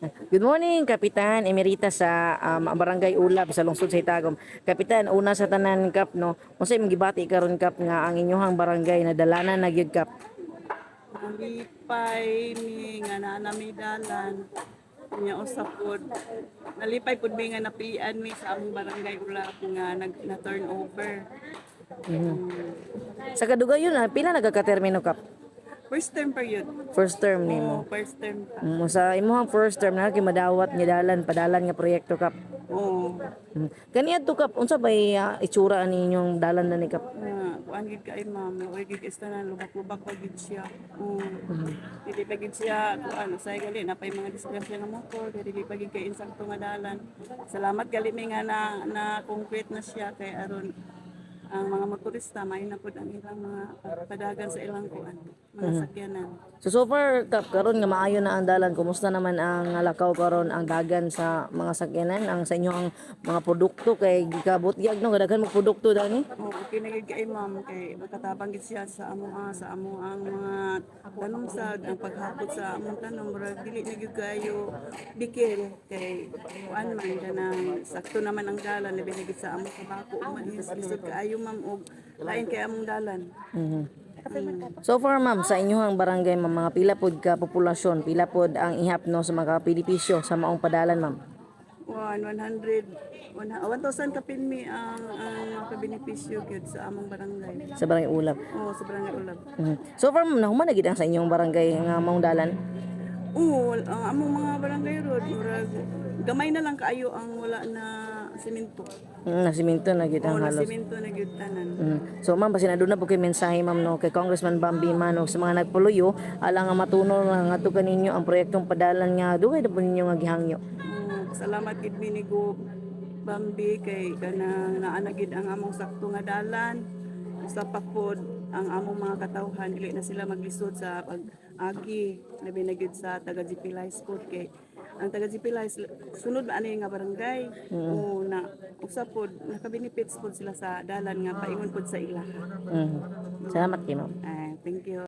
Good morning, Kapitan Emerita sa Barangay Ulab sa lungsod sa Itagom. Kapitan, una sa tanan, Kap, no. Unsa imong gibati karon, Kap, nga ang inyong barangay nadalanan na gyud, Kap? Nalipay mi nga naa na mi dalan. Nya usa pod nalipay pod mi nga napian mi sa among Barangay Ulap nga nag na turnover. Sa kadugayon na pila nagakatermino, Kap? First term period. First term nimo. Oh, first term pa. Sa imong first term na kay madawat nga dalan padalan nga proyekto, Kap. Oo. Kaniadto, Kap, unsa bay itsura ani inyong dalan na ni, Kap? Nga kuan gid kay, ma'am, luoy gid kay tanan, lubak-lubak pa gid siya. Oo. Dili pa gid siya kuan, usay gali na pay mga disgrasya nga motor, dili pa gid kay insakto nga dalan. Salamat gali mi nga na na concrete na siya kay aron ang mga motorista may na pud ang ilang mga padagan sa ilang kuan, mga sakyanan. So, so far, Kap, karon nga maayo na ang dalan, kumusta naman ang lakaw karon, ang dagan sa mga sakyanan, ang sa inyo ang mga produkto kay gikabot yag, no, daghan mo produkto dani? Oh, okay na gid kay, ma'am, kay makatabang gid siya sa amo ang mga tanom sa ang paghapot sa among tanom, murag dili na gyud kayo dikil kay kuan man kanang sakto naman ang dalan, labi na gid sa among kabako mais, lisod kaayo, ma'am, og lain kay among dalan. So far, ma'am, sa inyong barangay, ma'am, mga pila pod ka populasyon, pila pod ang ihap, no, sa mga benepisyo sa maong padalan, ma'am? 100 1,000 kapin mi ang makabenepisyo gyud sa among barangay. Sa Barangay Ulap. Oh, sa Barangay Ulab. So far, ma'am, nahuman na gid ang sa inyong barangay nga maong dalan? Oo, ang among mga barangay road, murag gamay na lang kaayo ang wala na simento. Nasiminto na gid Oo, ang na halos. simento na gyud tanan. So ma'am, basin aduna po kay mensahe, ma'am, no, kay Congressman Bambi Manok sa mga nagpuluyo alang nga matuno nga ngadto kaninyo ang proyektong padalan nga dugay na po ninyo nga gihangyo. Oo, salamat gid mi ni Go Bambi kay kanang naa na gid ang among sakto nga dalan. Usa pa pod ang among mga katawhan dili na sila maglisod sa pag-agi, labi na gyud sa taga GP Lice pod kay ang taga GP Lice sunod ba ani nga barangay. Oo, na usa pod nakabenefits pod sila sa dalan nga paingon pod sa ilaha. Salamat kay, ma'am. Ay, thank you.